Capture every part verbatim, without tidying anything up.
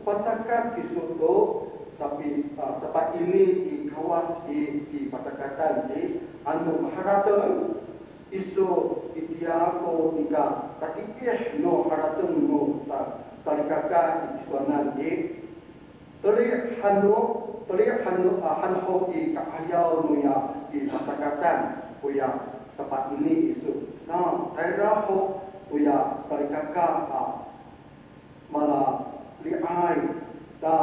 Pacakat kiso to sapi, a, sapaini i Kawas i, i pacakatan i, ano maharateng iso itiya ko nika tatiih no harateng no sa, salikaka i tisowanan i, teli han no, teli han no, a, han ho i ka'ayaw noya i pacakatan koya sapaini iso. Na, tayra ho koya salikaka a malaliay, ta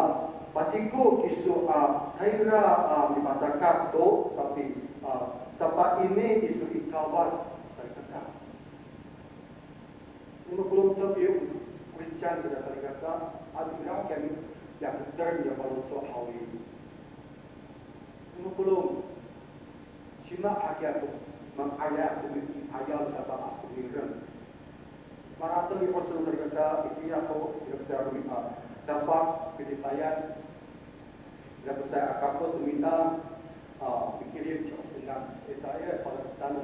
patiko kiso a tayra a mipacakat to sapi, a, sapaini iso i Kawas, salikaka. Nano polong to piyo, Kristian kita salikaka, ano ira kami ya keter ya paloco' haw i. Nano polong, cima hakiya to manga'ayay to mi, ayaw sa pa ako mireng. Marateng i 'Oseng salikaka, itiya ho, ira kita romi'ad, dapat pilipayan, ira ko sa a kapot to mita, a, mikilim ci 'Osengan, ita iya palasan.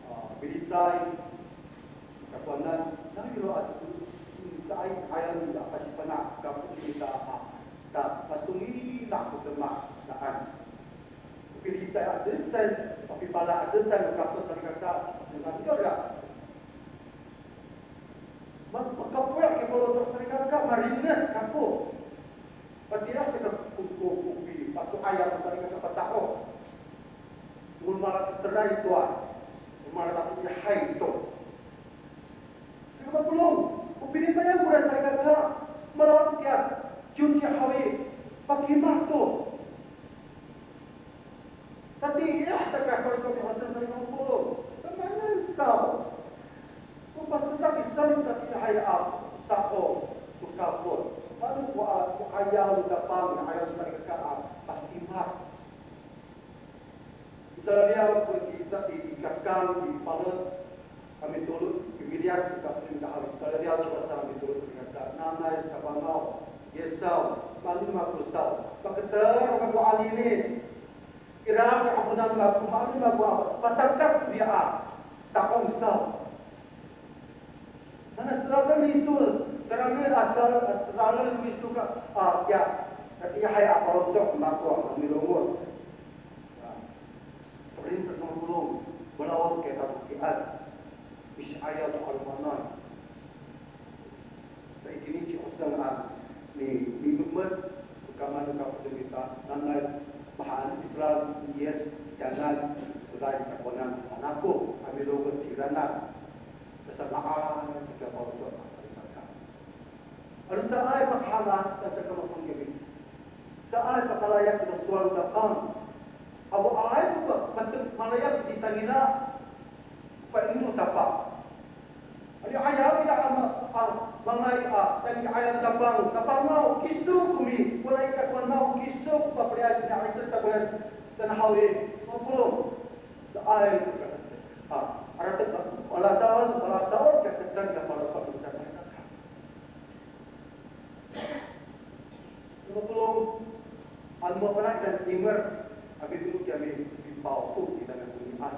A, milicay, kakowanan, nano ira ato, caay, caay a pasifana', kapot to mita, a, ta, pasongila' ko demak saan. Pilicay a cecay, papipala a cecay, no kapot salikaka, no kapot salikaka. Ma, makapoya' ko paloco' salikaka, marines kako. Patira sa kako ko, ko, ko pi, paco'ay ako salikaka pata'o. Mala keteray to a, mala tatiihay to. Saka mapolong, o pilipayan kora salikaka, mala kiya, ciwci haw i, pakimad to. Tatiih sa ko faloco' ni Asen sa ko polong. Samaanay saw. O pasedak i saw tatiihay a sa'o to kapot. Ano ko a, ko ayaw no Tapang, ayaw no salikaka a pakimad. Misalaliyaw ko i, i, i kakang, i palet, a mitolon, i miliyas, i kapot i kahaw, misalaliyaw ko asang a mitolon, i kakang, nanay, kapangaw, yesaw, mano mako saw, paketer, mako anini, ira ko aponan mako, mano mako, pacakat niya a, takong saw. Nana seranan iso, seranan asal, seranan iso ka, a, ya, ya hay a paloco' mako a milongoc. A, so'elin sa ko polong, melawan kita buktian. Misi'ayaw to 'alomanay. Sa itini ci Oseng a, ni, ni memet, kaman ka pemita, nanay, mahaen Israel, yes, jangan, selain kakonan, anako, a milongoc ciranan. Kasana'an, tika paloco' a salikaka. Ano caay pakahala, caay ka mapangkami. Caay pakalayak no sowal no Tapang. Awaay ko pa, patek malayap i tangila. Pa'ino no Tapang. Ano ayaw ira a ma, a, mangay a, tangila ayaw no Tapang. Tapang no, o kiso ko mi, wala ita ko no, o kiso ko papaliyas na, ay sa takoyan, sa nahaw i, mapolong. Caay ko ka, a, aratek, malasawad, malasawad, ka, ka, ka, ka, ka, ka, ka, ka. Ano polong, ano mafana'ay a timer, a mitomo kiyami, pipawto, kita na konian.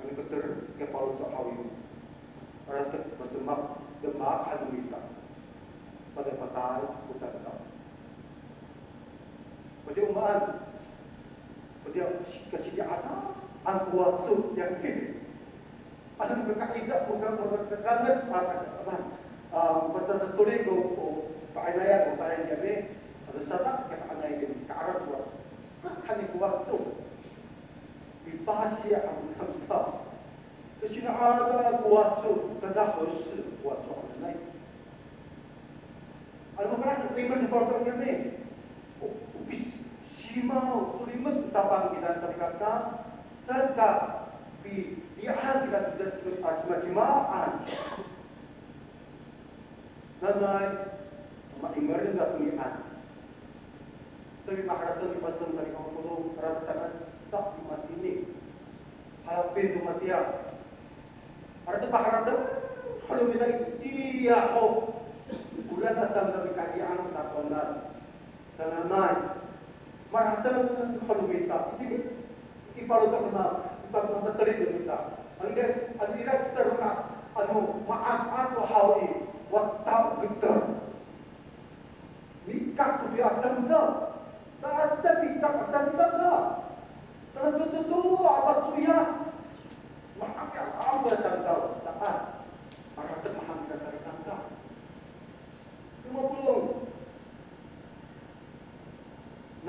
Ano keter, kiya paloco' haw i. Para te, matemak, temak han no mita. Patay, patay, ko tamdaw. Pati o maan, pati a, kasi di ana, an ko waco, yang kini. Ano kaka'ida ko ka, ko kakanget, a, a, a, patasasoli ko, ko, pa'inayan, ko pa'inayan kami, ano sana, ka'anay kami, ka'arat ko. Kaka'anay ko waco. Mipasiya ako tamdaw. Kasi na ada ko waco, kada hesi ko waco anay. Ano mafana' no timer ni Pawlo kiyami? O, o pisimaw, solimet ko Tapang kida salikaka, saka pili'an kida, kida, a, cimacima, a. Nanay, ma'imer no tonian. Tapi maharateng ni Paseng tadi ko polong, harateng tangasa i matini. Halapin to matiya. Harateng paharateng, halo mita itiya ho. Ora na tamdaw i kadian takowanan. Sananay. Maharateng halo mita. Itini, i palotok na, i palotok na teli no mita. Ano, ano ira kita roma, ano, maas ato haw i.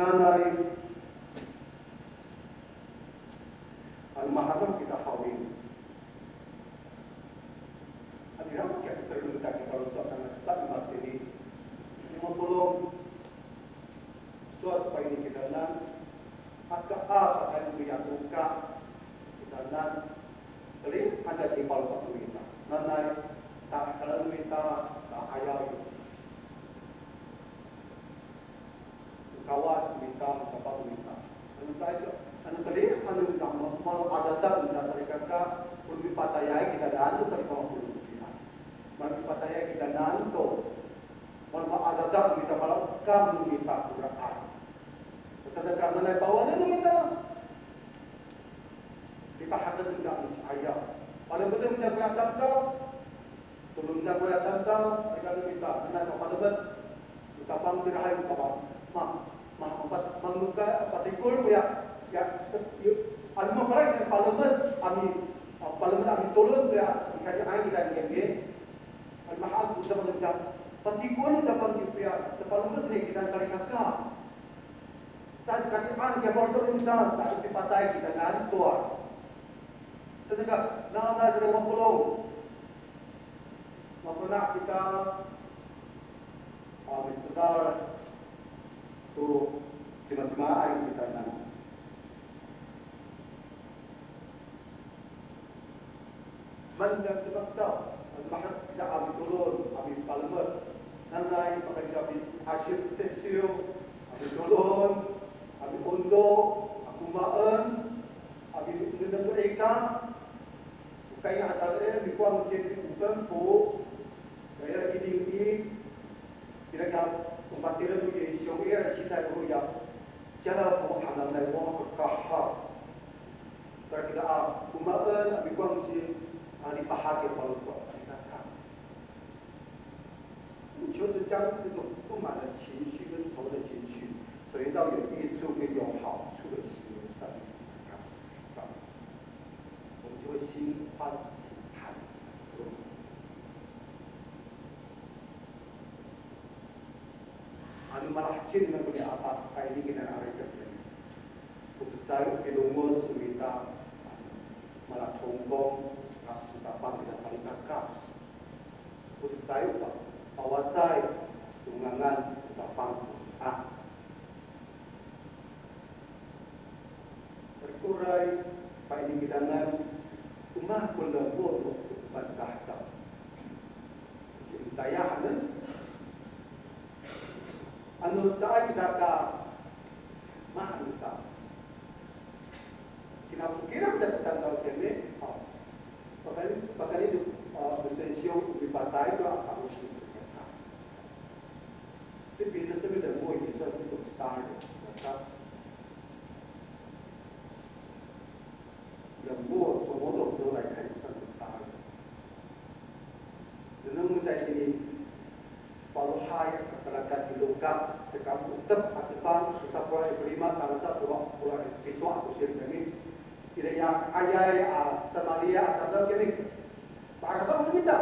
Nanay, ano mahaen kita haw i, ano ira ko kiya pitereng kita kita lotok, nanay sa i matini. Lima polo', sowal sa pa'ini kitanan, aka a pakayni ya toka kitanan, teli han a cipalopak no mita. Nanay, ta, kala no mita, ta, ayaw. Kawas mita, kapal mita. Ano sa ito, ano teli, ano mita, malo adada mita salikaka, polong mipatayay kitanan, sa ito, polong mita. Malo mipatayay kitanan to, malo adada mita, malo kamo mita, koraan. Sa ito, nanay pawanen no mita. Lipahak no mita, ano sa ayaw. Palemed no mita, koraan tamdaw. Tolon nira koya tamdaw, salikaka no mita, nanay mapalemed. Tapang tira hay, mama, ma, ma, ma, manokay, patikol koya, ya, yo, ano mafalay ko palemed a mi, a, palemed a mitolon koya, i kadiay kita i kami. Ano mahaen ko sa palemed, patikol no tapang koya, sa palemed ni kita salikaka. Sa kadiay kita, palemed no mita, sa pipatay kita, nanay sowal. Sa saka, nanay sa lima polo'. Mafana' kita, a, misodar to cimacimaaay kitanan. Maan ko pakayni, ano mahaen kita a mitolon, a mipalemed. Nanay pakayni a miasip, sisiw, a mitolon, a miondo, a komaen, a minengneng to ika. Kaya atal e, mikowan cecay ko pengko, kaya iding i, kira kira o patireng to i siyong i, sitay ko ya, cala ko hananay wa kakaha. Kira kira a, komaen, a mikowan ci, a lipahak i palotok, a lipahak. 求神将这种不满的情绪跟仇的情绪，转移到有益处跟有好处的行为上面。我们就会心宽体胖。Ano malaheci no mita a pakayni kitanan a rikec. O cecay o pilongoc no mita, malatongkong, a, o tapang kita salikaka. O cecay o pa, pawacay, o ngangan, o tapang, a. Sikoray, pakayni kitanan, o maan ko lemo' no Pangcah sa. Cecay hanen. Ano caay kita ka maan sa. Kinapokirang kita tamdaw kiyami, a, pakayni, pakayni, a, misisiw, mipatay to asa ko si. Tapi ito sa mi damo, ito sa si Doktor. Damo, so mo to, so like, ito sa Doktor. Nengneng mo tayni, falohay a kalakal ci Loka, saka o^tep a cefang, saka polo' ira ko lima, tangasa polo', polo' ira ko pito a tosir kiyami. Ira ya, ayay a Samaria a tamdaw kiyami. Pa'araw no mita.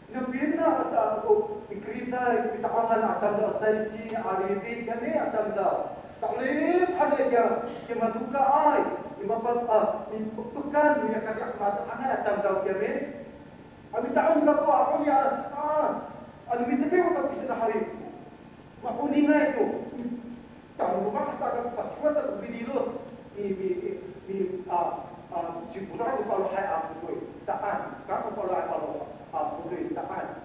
Napina ata ko mikeriday, pita'ongan a tamdaw, saisi a Lipi kiyami a tamdaw. Ta'orip hanay kiya, kiya matokaay, kiya mapat, a, mipekan, miya kadiya mata'angay a tamdaw kiyami. A mita'ong kako, ako niya, a, ano mitepi ko tapis na hari. Makoningay to. Tangoma sa ka pakiwat ko pinilos. Mi, mi, mi, a, a, cipola' ko falohay a potoy. Saan. Kako falohay a palo, a, potoy. Saan.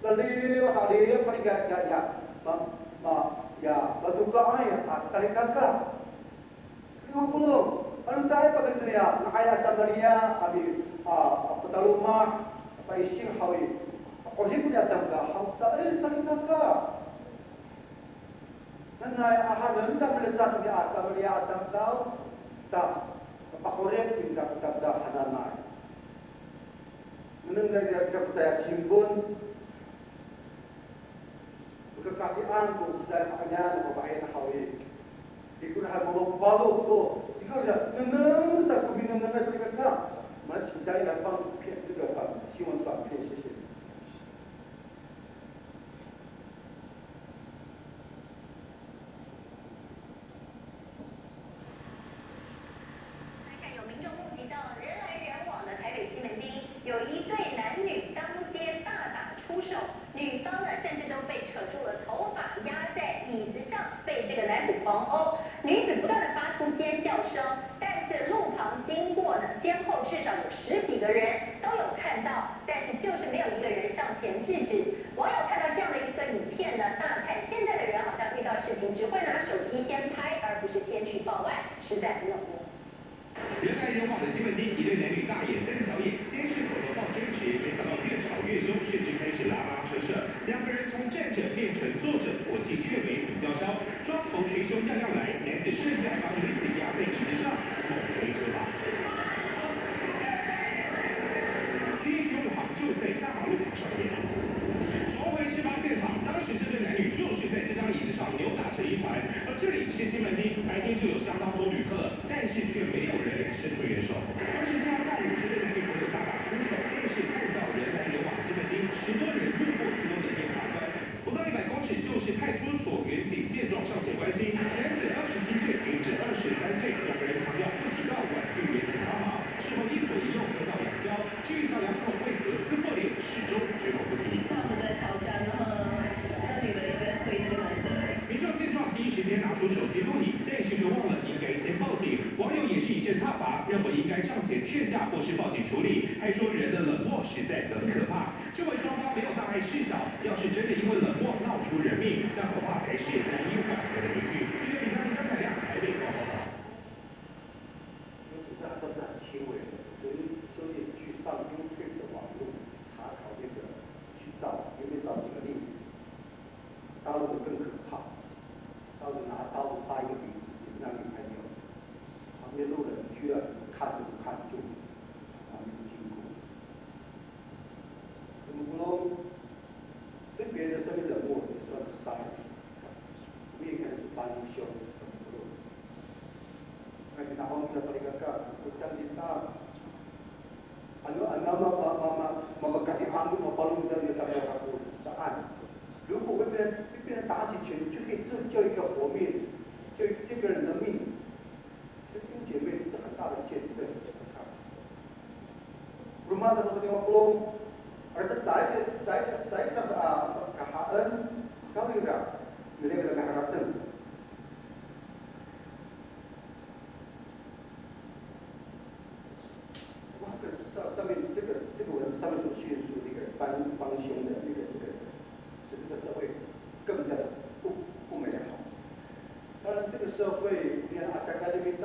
Laliw, laliw, paliga, ya, ya. Ma, ma, ya, matokaay a salikaka. Lima polo', ano caay pakayni ya, nga'ay a Samaria, a mi, a, a pataloma, paising haw i. 'Orip niya tamdaw haw, caay salikaka. Nanay a hanen ta milecad niya a Samaria a tamdaw, ta, pa'orip niya tamdaw hananay. Nengneng nira ko cecay a singbon, Kakatian ko cecay a Pangcah, no fafahi haw i. Ikor han mo ko falo to. Ikor han, nengneng sa ko minengneng sa kaka. Mana cecay a pang, piya cecay a pang. Siwan pang, piya sisi. 这生命冷漠，这算是杀人。我们也可能是帮凶。那你拿我们的这个干，不讲你大。Ano, ano, ma, ma, ma, ma, ma, ma, 如果会被人，被人打几拳，就可以救，救一个活命，救，救别人的命。 这弟兄姐妹，这很大的见证。Roma sa ko Pasifik, 而且在这，在这，在这个啊，kahaen, kawira, nila ka kaharateng. 哇，这上，上面这个，这个文上面所叙述那个帮，帮凶的那个，那个，使这个社会更加的不，不美好。当然，这个社会，你看，啊，下个礼拜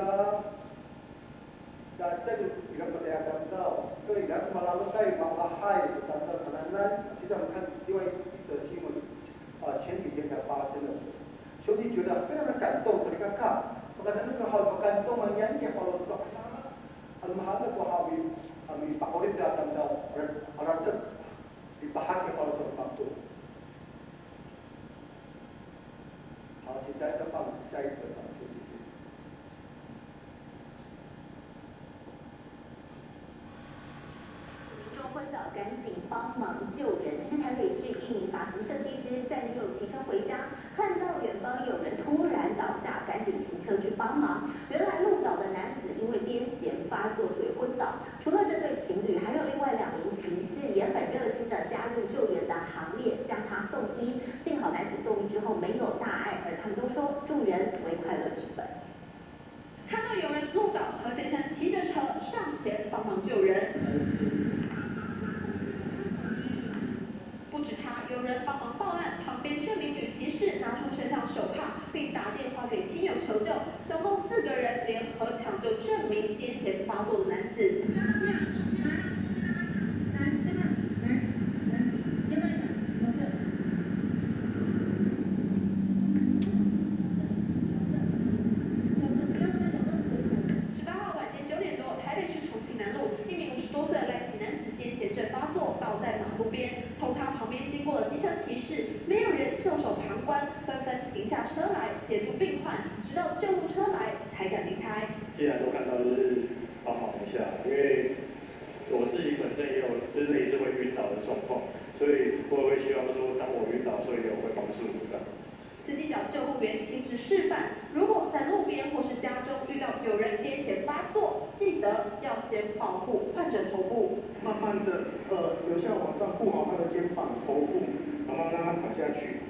Sa, sa ira ko tamdaw, ira ko malalokay, maolahay ko tamdaw hananay. 就像我们看另外一则新闻，啊，前几天才发生的，兄弟觉得非常的感动，salikaka. Pakayni no haw, 感动 a, niyan ko faloco', ano mahaen ko haw i, a mipa'orip to tamdaw, a, a, a, mipahak ko faloco' mako. 好，请下一张放，下一则放，谢谢。民众昏倒，赶紧帮忙救援。这是台北市一名发型设计师载女友骑车回家，看到远方有人突然倒下，赶紧停车去帮忙。原来路倒的男子因为癫痫发作，所以昏倒。除了这对情侣，还有另外两名骑士也很热心的加入救援的行列，将他送医。幸好男子送医之后没有大碍，而他们都说助人为快乐之本。看到有人路倒，何先生骑着车上前帮忙救人。不止他，有人帮忙报案，旁边这名女骑士拿出身上手帕，并打电话给亲友求救。总共四个人联合抢救这名癫痫发作的男子。十八号晚间九点多，台北市重庆南路一名五十多岁的赖姓男子癫痫症发作，倒在马路边。从他旁边经过的机车骑士，没有人袖手旁观，纷纷停下车来协助病患，直到救护车来才敢离开。进来都看到就是帮忙一下，因为我自己本身也有就是类似会晕倒的状况，所以我也会希望说，当我晕倒的时候，也有人会帮助我这样。 实际找救护员亲自示范，如果在路边或是家中遇到有人癫痫发作，记得要先保护患者头部。慢慢的，呃，由下往上护好他的肩膀、头部，然后让他躺下去。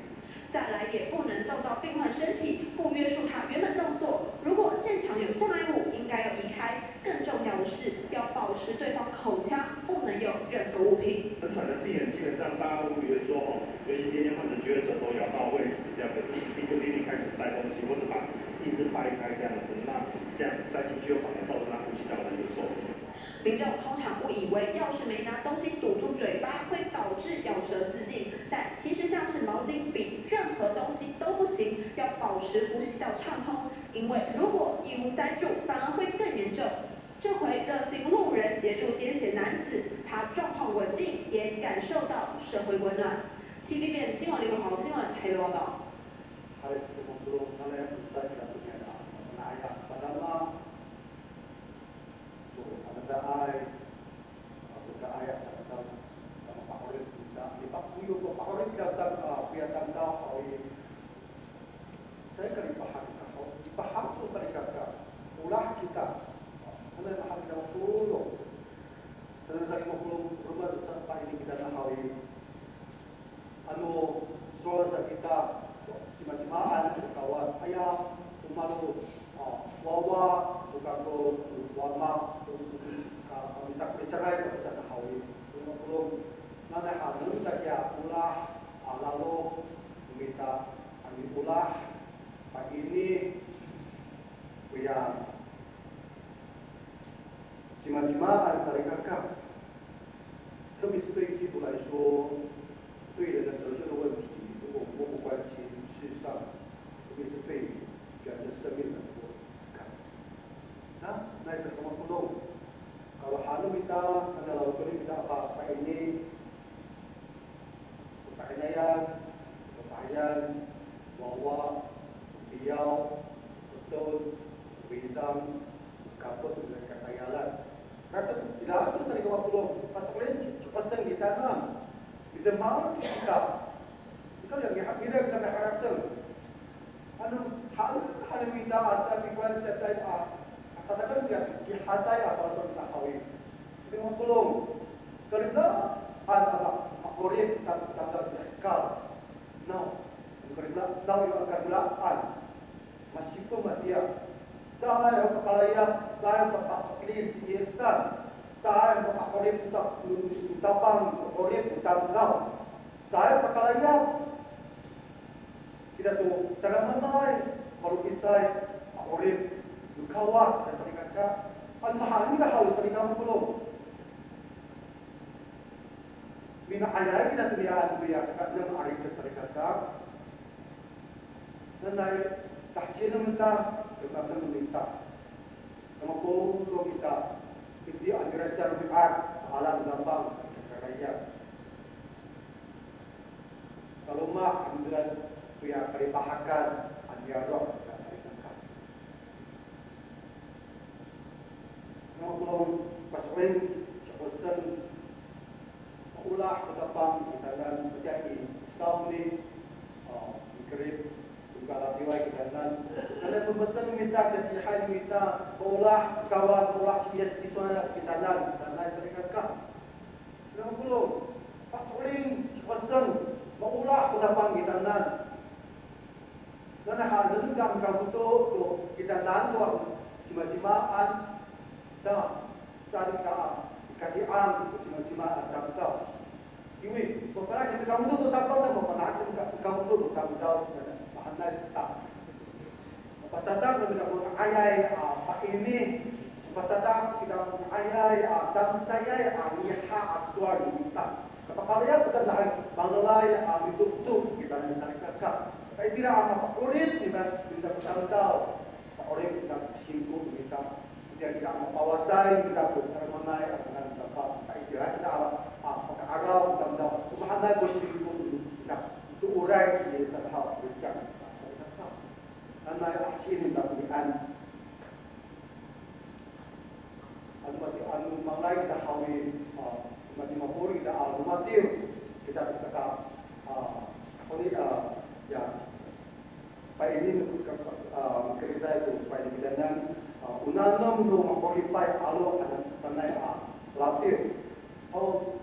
再来也不能动到病患身体，不约束他原本动作。如果现场有障碍物，应该要移开。更重要的是，要保持对方口腔，不能有任何物品。很喘的病人，基本上大家都以为说，哦，尤其癫痫患者，觉得舌头咬到会死掉，可是一个病人开始塞东西，或者把硬是掰开这样子，那这样塞进去又反而造成他呼吸道的一个受阻。民众通常误以为要是没拿东西堵住嘴巴，会导致咬舌自尽，但其实像是毛巾、笔，任何东西都不行，要保持呼吸道畅通，因为如果异物塞住，反而会更严重。这回热心路人协助癫痫男子，他状况稳定，也感受到社会温暖。TVBS 新闻李文宏新闻台北报道。 Hay, sipolong, nanay a mita kira to niyana, naya, padama, so, anadaay, anadaay, anadaay, sa mapa'orip kita, mipakoyo ko pa'orip kita, a, piya tamdaw, haw i, salikaka lipahak kita, haw, lipahak to salikaka, olah kita, a, nanay mahak kita mapolong. Nanay sa mapolong, roma sa pa'ini kita na haw i, Ano sowal sa kita, cimacima han a Kawas, aya o maro, a, wawa, to kako, wama, to, to, ka, kamisakoricaray, kapisan haw i, to mapolong, nanay han no mita kiya olah, a, lalok, no mita, a, miolah, pa'ini, koya. Cimacima han salikaka. 特别是对基督来说，对人的得救的问题，如果我们漠不关心，事实上特别是对人的生命来说，看。Na, nai sa ko mapolong. Kalohan no mita, ano lalok no mita a pa'ini, pa'inayan, Tama, ita maol kita. Ita yang ngiha-, ita yang ngiha-, ita yang ngiha-, Ano, hal, hal mita a caay pikoyan sa caay a, a sadakan ya, kihatay a, para sa kita haw i. Ito nga polong, kalinaan a ma-, ma'orip, tam-, tamdaw sa hekal. Naw, kalinaan, naw, yo kalinaan. Masipo matiya. Caay ho pakalayap, caay ho papaso'elin ci Yisan. Caay ho paka'orip to ta-, to Tapang, 'orip to tamdaw. Caay ho pakalayap. Kita to tadamaanay, malo'icay a 'orip no Kawas, salikaka. Ano mahaen ita haw i, salikaka, polong. Mina'ayay kita to niyaan toya saka enem a rikec, salikaka. Nanay, tahcien no mita, kemamang no mita. Kamo ko kita, itini a miracal mi'ad, a alang Tapang, kakarayan. Kaloma' a midemak toya kalipahakan a niyaro' a salikaka. Namo ko paso'elin, ci'osen, maolah ko Tapang kitanan, matiya i sawni, a, mikerid, Nika latiway kitanan. Nanay pemeten mita, katiihay mita, maolah Kawas, maolah ci Yis, ci Yis kitanan, sanay salikaka. Nanay ko, paso'elin, ci'osen, maolah ko Tapang kitanan. Nanay haenen ka mikafoto to kitanan to a cimacimaan, ta, caay ka, kati'ang to cimacimaan a tamdaw. Iwi, mafana' kita kafoto to tamdaw, mafana' kita kafoto to tamdaw, mahaenay ta. Mapasadak kita ko nga'ayay a paini, mapasadak kita ko nga'ayay a tamsayay a ngiha a sowal no mita. Kapakalayan kita nahay mangalay a mitoktok kitanan salikaka. Kaitira a mapa'orip kita, kita ko tamdaw. Pa'orip kita, singko kita. Itiya kita a mapawacay kita ko tadamaanay a ngangan no Tapang. Kaitira kita a, a, paka'araw no tamdaw. O mahaenay ko singko kita. Tooray ci Yisan haw, kita. Nanay a cini ta komian. Ano mati, ano mangalay kita haw i, a, mati mapoli kita, a, matiw kita saka, a, koni, a, ya, paini, a, mikerid to paini kitanan, a, o nanom no ma'oripay a 'alo, a, sanay a latiw. O,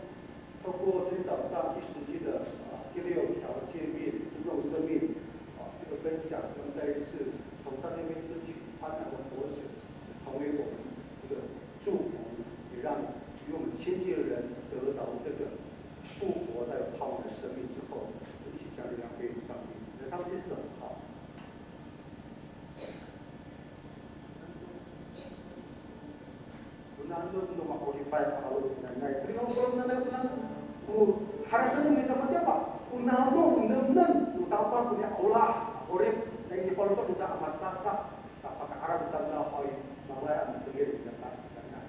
透过今天早上第十期的，啊，第六条诫命，尊重生命，啊，这个分享，让再一次从上帝面前汲取贪婪的活水，成为我们一个祝福，也让与我们亲近的人得着这个复活带有盼望的生命之后，一起将力量归于上帝。你的当天是很好。 O nanom no ma'oripay a 'alo, nanay. Tori, o, o, nanay, o nanom. O, haratengen no mita matiya pa. O nanom, o nengneng no Tapang ko niya olah, 'orip, na ini palotok kita a masadak, ta paka'araw kita haw i, mangalay a mitengil kita, nanay.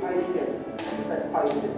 快一点，再快一点。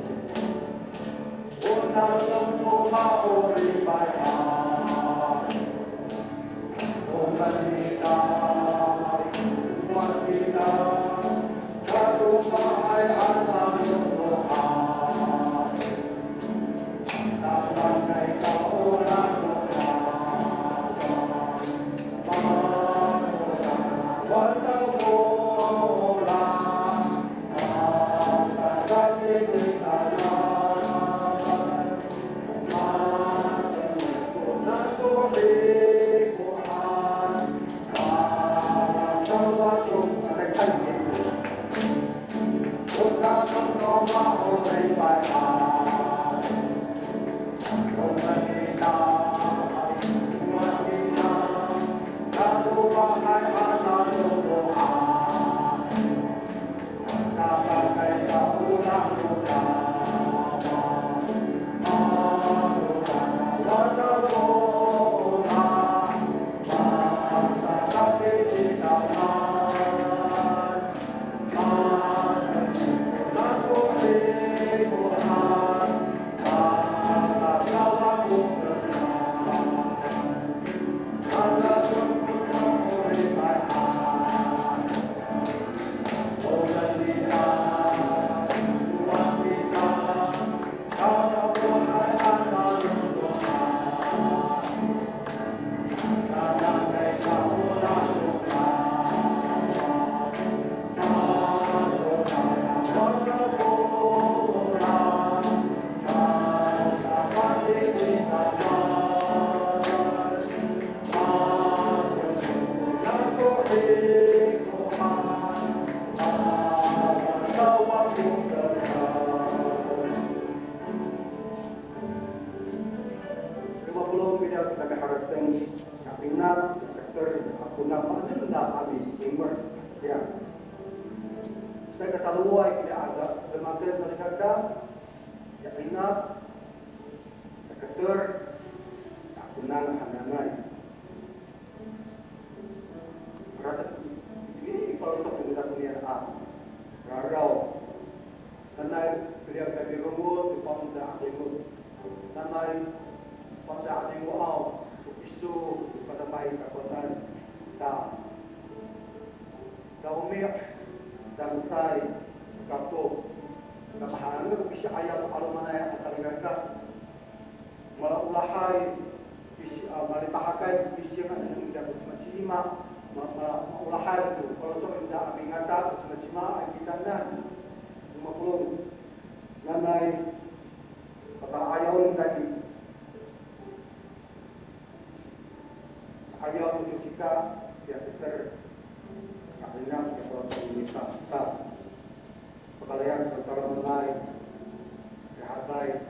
Lima polo' pida kami harateng, kapinat, kater, ako na manengneng a mikimer. Ya. Sa kataloway kida ada, demakan sa kaka, ya, inat, ya, kater, ako na hananay. Ratek ini, palotok ko nira konian a raraw. Nanay, keliyaw kami rongo, to pamda a rongo. Nanay, pamda a rongo aw, to piso, to padamay kakotan, ta. Kawmi', dangsay, kato. Kamahaen ko pisi'ayaw to 'alomanay a salikaka. Malaolahay, pisi-, a, malipahakay ko pisi'ayaw no mita ko cimacima. Ma-, ma-, maolahay to, faloco' no mita a mingata ko cimacima a kitaanan. Lima polo'. Nanay, pata'ayaw no mita i. Ayaw no cika, ya, Peter. Kahinang, ya, Peter, sa. Pakalayan, sa, tala malay. Ya, hatay.